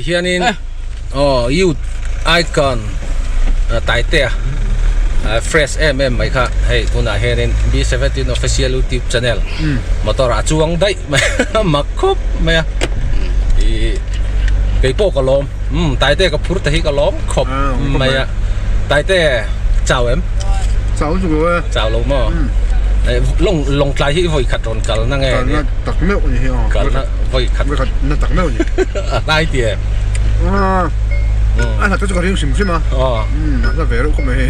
Tihianin aw youth icon Taitea fresh em em mai kha hei tunah hianin B17 official youtube channel motor ah a chuang daih mai a mak khawp mai a ih kei pawh ka lawm umm Taitea ka phur ta hi ka lawm khawp mai a Taitea chau em? Chau chu lo e. Chau lo maw? Lawng lawngtlai hi vawi khat rawn kal na nge? Kalna tak meuh a ni hi aw. Kalna vawi khat. Vawi khat na tak meuh a ni. A hlai ti em? A hlat te chu ka ring hrim hrim a. Aw. A hla ve reuh khawp mai hei.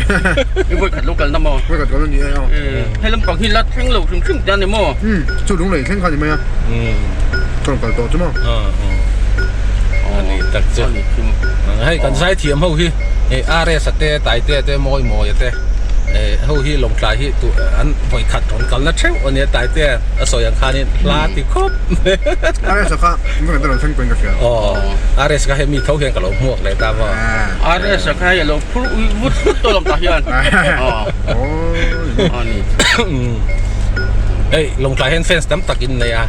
I vawi khat lo kalna maw? Vawi khat kalna ni e aw. Hei lampang hi la thleng lo hrim hrim te a ni maw? Chu lunglei thleng kha a ni mai a. Ka rawn kal tawh chu maw? A ni tak chu. Hei kan zaithiam ho hi hei RS a te Taitea te Mawimawi a te ho hi Lawngtlai hi tu an vawi khat rawn kalna theuh a nia Taitea a sawi ang khanin hla ti khawp mai. RS a kha vawi khat a rawn thleng pawhin ka hria. Aw RS kha hei mi tho hian ka lo hmuak leh ta maw. RS a kha hei a lo phur ui vut vut tawh lawng tah hian. Aw. A ni. Hei Lawngtlai hian fans tam tak in nei a.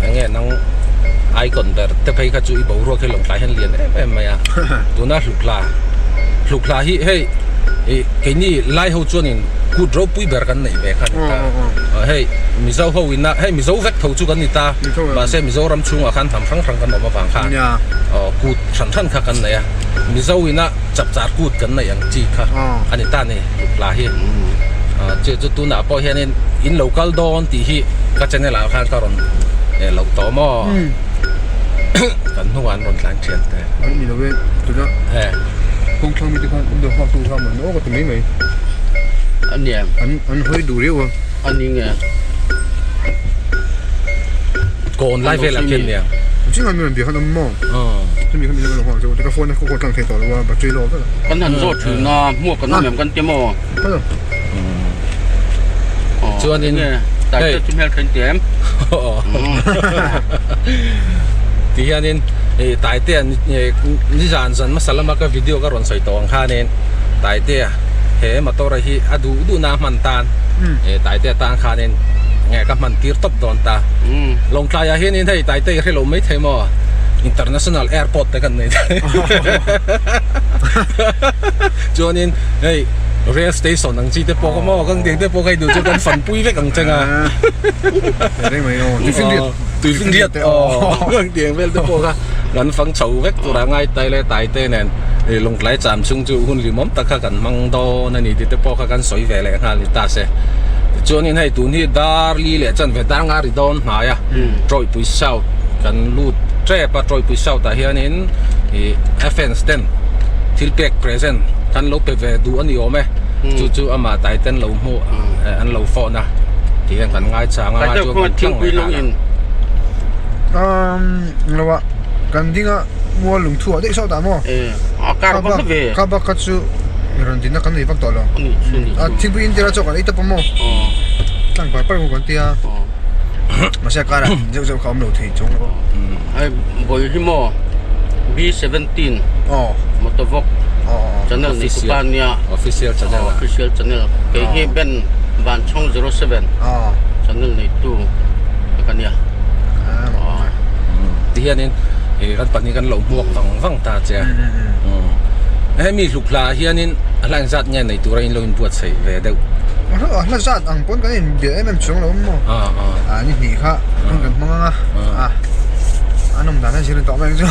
Enge nang icon ber te phei kha chu i boruak hi Lawngtlai hian lian em em mai a. Tuna Hlukhla Hlukhla hi hei ih keini lai ho chuanin kut ropui ber kan neih ve kha a ni ta. Hei Mizo ho ina hei Mizo vek tho chu kan ni ta. Mahse Mizoram chhungah khan hnam hrang hrang kan awm avang khan kut hran hran kha kan nei a. Mizo ina chapchar kut kan neih ang chi kha a ni ta a ni Hlukhla hi. Chu chu tunah pawh hianin in lo kal dawn tih hi ka channel ah khan ka rawn loh tawh maw kan hnungah an rawn tlan thian te. Mai ni lo e tuna kawng thlang mite khan an lo nghak tu kha man aw ka ti mai mai. A nia. An an hawi duh riau a. A ni nge. Kawn lai velah khian nia. Ching an rawn bia khan awm maw? Chumi khan min lo nghak chu ka phone a ka call tlang thei tawh lo a battery low vek a. Kan han zawh thin a hmuak kan awm em kan ti maw? Chuanin hei chu hmel thleng ti em? Ti hianin hei Taitea nizan zan hmasa lama ka video ka rawn sawi tawh ang khanin Taitea he motor hi a duh duhna a hman tan Taitea tan khanin nge ka hman tir tawp dawn ta. Lawngtlaiah hianin hei Taitea i hre lo mai thei maw? International airport te kan nei thei. Chuanin hei rail station ang chi te pawh kha maw kan tiang te pawh kha hei duh chu kan fanpui vek ang cheng a. Reng mai aw tuifinriat tuifinriat aw kan tiang vel te pawh kha kan fang chho vek tur a ngai tai leh tai te nen hei lawngtlai cham chhung chu hun limawm tak kha kan hmang dawn a ni tih te pawh kha kan sawi ve leh nghal ni ta se. Tichuanin hei tun hi dar li leh chan ve dar nga ri dawn hnai a Tawipui South kan lut tep a Tawipui South ah hianin ih a fans ten thil pek present kan lo pe ve duh a ni awm e chu chu amah tai ten lo hmu an lo phone a tih hian kan ngai chang a chuan kan thingpui lo in um lo a kan ding a mual lung thu ah daih sawt ah maw a kar vak ve ka bak kha chu rawn din na kan nei vak tawh lo a thingpui in tira chaw kan ei tawp a maw tlang par par kan tia mahse a karah zeuh zeuh kha awm lo thei chuang lo Hei vawi hi maw B17 aw Motovlog channel ni tu pa nia official channel official channel kei hi Ben Vanchhawng 07 aw channel nei tu ka nia ti hianin ih kan pahnih kan lo hmuak vang vang ta che a hemi hluk hla ah hianin a hla engzat nge nei tura in lo inbuatsaih ve deuh a hla zat ang pawn kan inbiah em em chuang lo maw a ni hnih kha hun kan hmang ang a an awm dan a zir tawh mai ang chu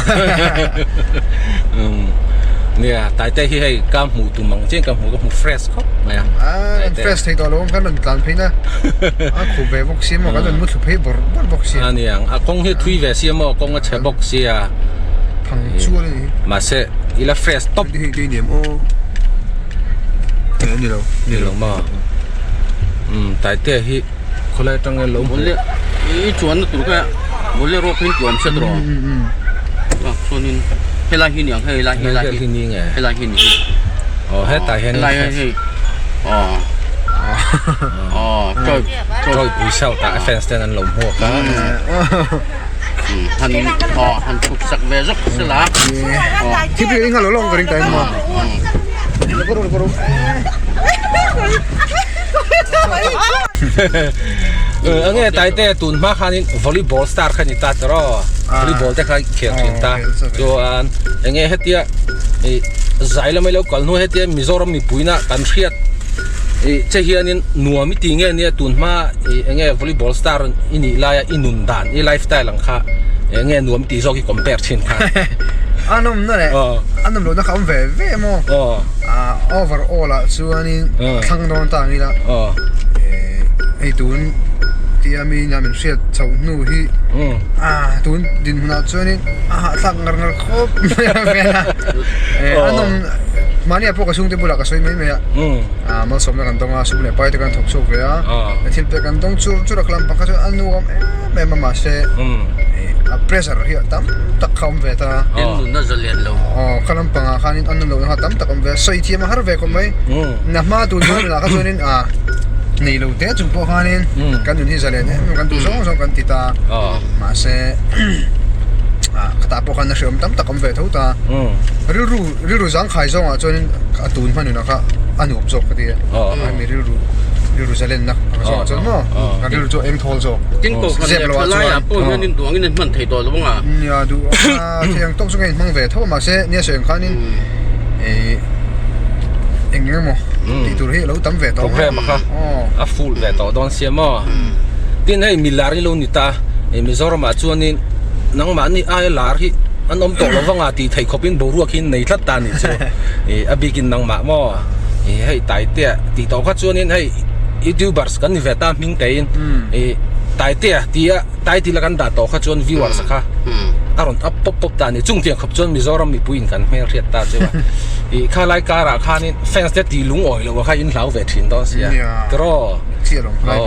nia taite hi hei ka hmuh tum ang chian ka hmu ka hmu fresh khawp mai a a fresh thei tawh lo kan rawn tlan phei na a khup ve bawk sia maw kan rawn mu thlu phei bawrh bawrh bawk sia a niang a kawng hi thui ve sia maw kawng a chhe bawk sia phang chuan a ni mahse ila fresh tawp hei hei nem aw ni lo ni lo maw taite hi khawlai atang hian lo hmu bawlhhleh i chuanna tur kha bolero kha in tuam set rawh a chuanin helai hi niang hei lai helai hi ni nge helai hi ni aw hetah hian helai hi hei aw aw chawi chawi pui south ah fans ten an lo hmuak a han aw han chhuk sak ve zawk sela thil eng a lo lawng ka ring ta em maw. Enge Taite tun hma khanin volleyball star kha ni ta tawh volleyball te kha khel thin ta chuan enge hetia ih zai lamah ilo kal hnu hetia Mizoram mipui na kan hriat ih che hianin nuam i ti nge nia tun hma ih enge volleyball star i nih laia i nun dan i lifestyle ang kha enge nuam i tih zawk i compare thin kha. A nawmna leh a nawm lohna kha a awm ve ve emaw overall ah chuanin a thlang dawn ta ang ila hei tun tia mi ina min hriat chhoh hnu hi tun dinhmunah chuanin a hahthlak ngar ngar khawp mai a vel a a nawm mahni ah pawh ka chhungte bulah ka sawi mai mai a malsawmna kan dawng a sum leh pai te kan thawk chhuak ve a thil pek kan dawng chur chur a ka lampang kha chuan a nuam em em a mahse a pressure hi a tam tak kha a awm ve ta in nunna zalian lo aw ka lampangah khanin a nawm lohna kha tam tak a awm ve a sawi thiam a har ve khawp mai na hma tur chuan lah kha chuanin a nei lo te chung pawh khanin kan nun hi zalian em em kan duh zawng zawng kan ti ta mahse ka tah pawh khan a hreawm tam tak a awm ve tho ta rilru rilru zangkhai zawngah chuanin a tun hma nunah kha a nuam zawk ka ti a mi rilru rilru zalenna ang zawngah chuan maw kan rilru chu a eng thawl zawk tin ko khan zep loah thalai ah chuan pawh hian in duangin an hman thei tawh lo anga nia duh a thei ang tawk chu ka inhmang ve tho a mahse nia sawi ang khanin ih eng eng emaw tih tur hi a lo tam ve tawh ang program kha a full ve tawh dawn sia maw tin hei milar hi lo ni ta Mizoram ah chuanin nangmahni aia lar hi an awm tawh lo vanga tih theih khawpin boruak hi nei tlat ta a nih chu ih a bikin nangmah maw ih hei Taitea tih tawh kha chuanin hei youtubers kan ni ve ta hming teiin ih Taitea tia title a kan dah tawh kha chuan viewers kha a rawn up pawp pawp ta a ni chung tiang khawp chuan Mizoram mipuiin kan hmelhriat ta chu a ih khalai karah khanin fans te tih lungawi loh kha in hlau ve thin dawn sia tiraw aw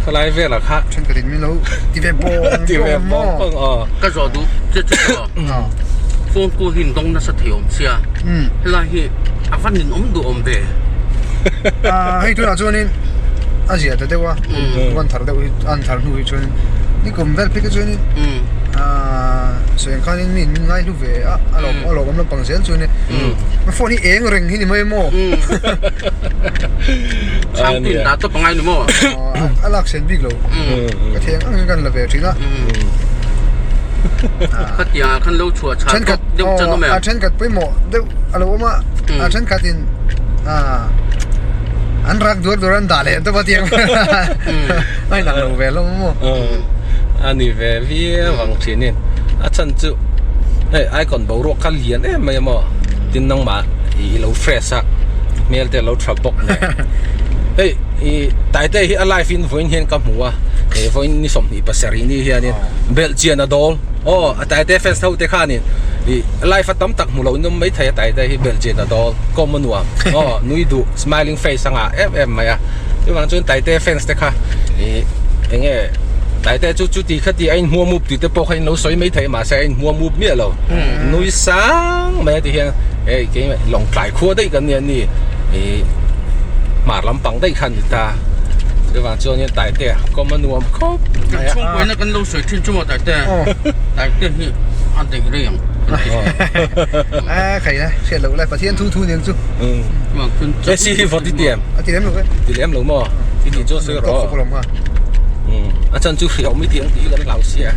khalai velah kha thenkhat in min lo ti ve bawng ti ve bawng bawng aw ka zawh duh che chu aw phone call hi in dawng nasa thei awm sia helai hi a va ninawm duh awm ve hei tunah chuanin a zia ta deuh a an thar deuh hi an thar hnu hi chuanin nikum vel phei te chuanin sawi ang khanin mi min ngai hlu ve a a lawm a lawmawm lampang zel chuanin a phone hi eng reng hi ni mai maw chhangtu in dah tawp angai ni maw a lak sen bik lo ka thei ang ang kan la ve thin a khatiang ah khan lo chhuah chhan tawk deuh chan awm em a thenkhat pawimawh deuh a lo awm a a thenkhat in an rak duar duar an dah leh tawp a tiang a inang lo ve hlawm maw a ni ve viau ang thin in a chhan chu hei icon boruak kha lian em mai a maw tin nangmah i lo fresh a hmel te a lo tha bawk nen hei ih Taite hi a live in vawiin hian ka hmu a eh vawiin ni 27 ni hianin belhchian a dawl aw a Taite fans ho te khanin ih live a tam tak hmu lo in awm maithei a Taite hi belhchian a dawl kawm a nuam aw nui duh smiling face a ngah em em mai a chuvang chuan Taite fans te kha ih eng nge Taite chu chuti khati a inhmuam up tih te pawh kha in lo sawi maithei a mahse a inhmuam up miah lo nui sang mai a ti hian hei keimah Lawngtlai khua daih kan nia ni ih hmar lampang daih kha a ni ta chuvang chuanin Taitea kawm a nuam khawp mai a. Chhungkuaina kan lo sawi thin chu maw Taitea Taitea hi a daih rei ang a khai la hriat loh lai Pathian thu thu nen chu AC hi vawt i ti em a ti lem lo e ti lem lo maw i tih chuan sawi rawh a chan chu hriau mi tiang tih hi kan hlau sia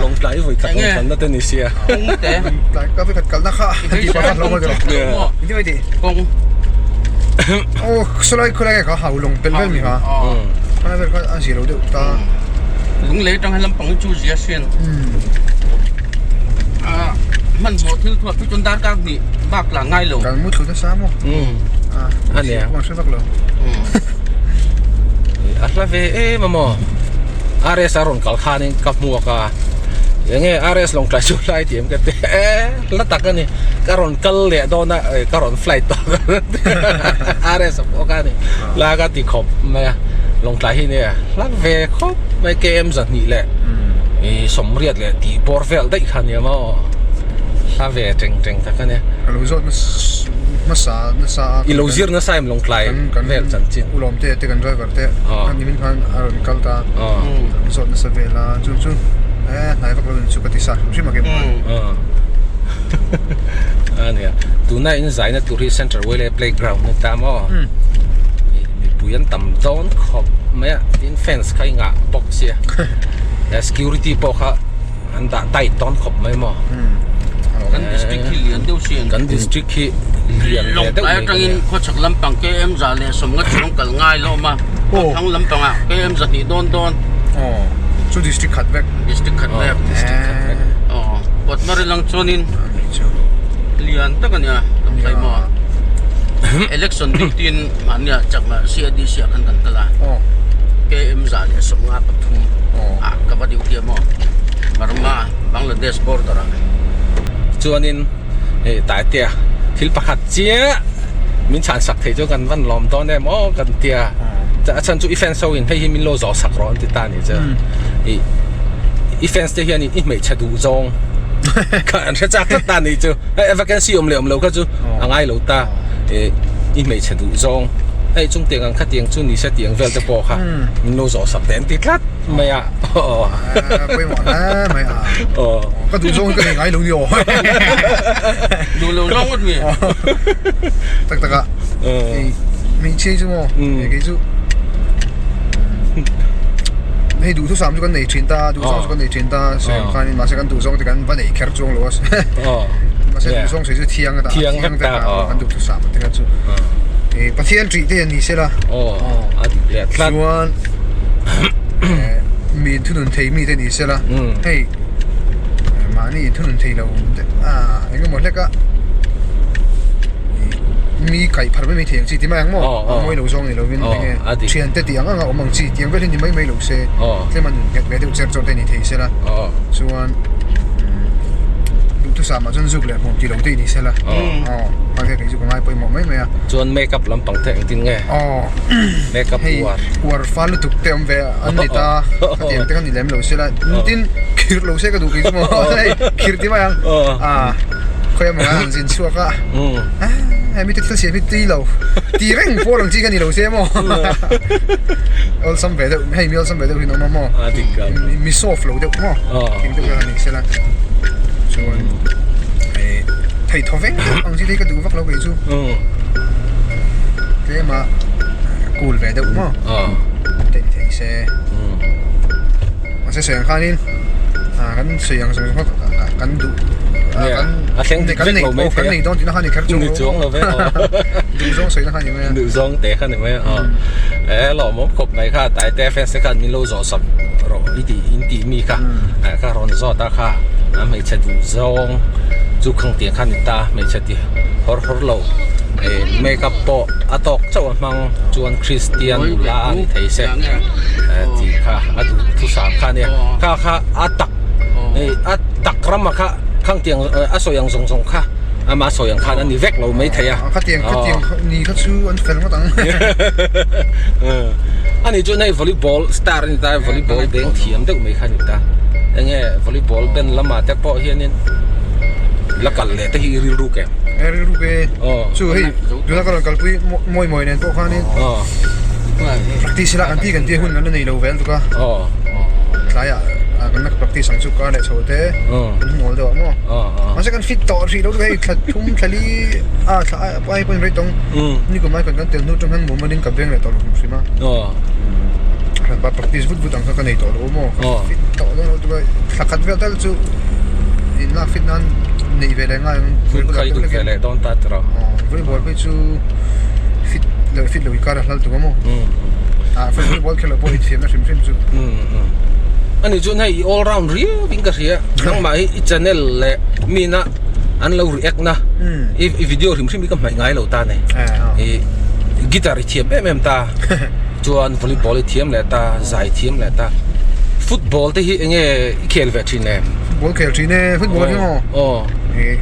Lawngtlai vawi khat awm than na te ni sia Lawngtlai ka vawi khat kalna kha ti pa kha hlawm a ti kawng aw sawlai khawlai nge kha hau lawng pel vel mi kha khawlai vel kha a zir lo deuh ta lunglei atang he lampang hi chu zia sian a hmanhmawh thil thuah chu chuan darkar hnih bak la ngai lo kan mu thlu nasa maw a nia a hre vak lo a hla ve em a maw RS a rawn kal khanin ka hmuak a enge RS Lawngtlai chu lai tih em ka ti e hla tak a ni ka rawn kal leh dawn a ka rawn flight tawh RS a pawh kha a ni la ka ti khawp mai a Lawngtlai hi nia hla ve khawp mai KM 200 leh ih 80 leh tih bawr vel daih kha nia maw hla ve teng teng tak a nia ka lo zawt nasa nasa a i lo zir nasa em Lawngtlai vel chanchin ulawm te te kan driver te a nimin khan a rawn kal ta ka zawt nasa vel a chu chu e hnai vak lo in chu ka ti sa hrim hrim a keimah a nia tuna in zaina tur hi center wele playground ni ta maw mi Mipui an tam dawn khawp mai a tin fans kha i ngah bawk sia security pawh kha an dah tight dawn khawp mai maw kan district hi lian deuh si kan district hi lian ve deuh mai atangin khawchhak lampang km za leh sawmnga chuang kal ngai lo awm a khawthlang lampangah km zahnih dawn dawn chu district khat vek district khat vek district khat vek kawtmari lang chuanin lian tak a nia lamphai maw election duty in mahnia chakma CADC ah khan kan kal a KM za leh sawmnga pathum ah ka va duty a maw Burma Bangladesh border ah chuanin hei Taitea thil pakhat chiah min chhan sak thei chu kan van lawm dawn em aw kan tia a chhan chu i fans ho in hei hi min lo zawh sak rawh an ti ta a nih chu ih i fans te hian i hmeichhe duh zawng kha an hre chak tlat ta a nih chu hei vacancy awm leh awm lo kha chu a ngai lo ta ih i hmeichhe duh zawng hei chung tiang ang khatiang chu ni se tiang vel te pawh kha min lo zawh sak teh an ti tlat mai a aw pawimawh hle mai a aw ka duh zawng hi ka nei ngai lo ni aw duh lo zawng ngawt mi tak tak a hmeichhia chu maw kei chu hei duh thusam chu kan nei thin ta duh zawng chu kan nei thin ta sawi ang khanin mahse kan duh zawng te kan va nei kher chuang lo a mahse duh zawng sawi chu thiang a dah thiang vek ta kan duh thusam te kha chu Pathian ṭih te an ni sela a dik leh tlat chuan mi thunun thei mi te ni sela hei mahni thunun thei lo a engemaw hlek a mi kaih phar mai mai thei ang chi ti mai ang maw a mawi lo zawng ni lovin enge thian te tih ang ang a awm ang chi tiang vel hi ni mai mai lo se tlem a nun nghet ve deuh cher chawr te ni thei sela chuan duhthusam ah chuan zuk leh hmuam tih lo te ni sela aw hei kei chu ka ngai pawimawh mai mai a chuan makeup lampang te engtin nge makeup uar uar fal lutuk te awm ve an ni ta khatiang te kha ni lem lo sela tin khirh lo se ka duh kei chu maw hei khirh ti mai ang a khawi emaw an zin chhuak a hemi te thil siam hi tui lo ti reng pawl ang chi kha ni lo se maw awlsam ve deuh hei mi awlsam ve deuh hi an awm a maw mi soft lo deuh maw thing deuh kha ni sela chuan thei thaw veng deuh ang chi te hi ka duh vak lo kei chu tlema cool ve deuh maw te ni thei se mahse sawi ang khanin kan sawi ang zawng zawng kha kan duh kan a thleng dik vek lo mai kan nei dawn tihna kha ni kher chuang ni chuang lo ve duh zawng sawina kha ni mai a duh zawng te kha ni mai a e lawmawm khawp mai kha tlai te fans te khan min lo zawh sak rawh i tih in tih mi kha ka rawn zawt a kha a hmeichhe duh zawng chu khang tiang kha ni ta hmeichhe ti hawr hawr lo make up pawh a tawk chauh a hmang chuan Christian nula a ni thei se tih kha a duh thusam kha ania kha kha a tak a tak rama kha khang tiang a sawi ang zawng zawng kha ama sawi ang khan a ni vek lo mai thei a khatiang khatiang ni kha chu an fel ngawt ang ani chuan hei volleyball star a ni ta volleyball beng thiam deuh mai kha a ni ta enge volleyball ben lamah te pawh hianin la kal leh te hi i rilru ke rilru ke chu hei tuna ka rawn kalpui mawi mawi nen pawh khanin practice ila kan ti kan tia hun kan la nei lo vel tuk a tlaiah kan la practice ang chu kar leh chho te kan hmu awl deuh ah maw mahse kan fit tawh hrih lo chu hei thla thum thla li a thla ai pawhin rei tawng ni kum ai kan kan tel hnu atang hian mumal in ka veng leh tawh lo hrim hrim a hranpa practice vut vut ang kha ka nei tawh lo maw fit tawh dawn lo tuk a thla khat vel tal chu in lak fit nan neih ve leh ngai ang volleyball phei chu fit leh fit lo inkar a hlal tuk a maw ah volleyball khelh loh pawh inthiamna hrim hrim chu ani chuan hei i all round riau in ka hria nangmah hi i channel leh mina an lo react na i video hrim hrim hi ka hmaih ngai lo ta nei i guitar i thiam em em ta chuan volleyball i thiam leh ta zai thiam leh ta football te hi enge i khel ve thin em football khel thin e football hi maw aw e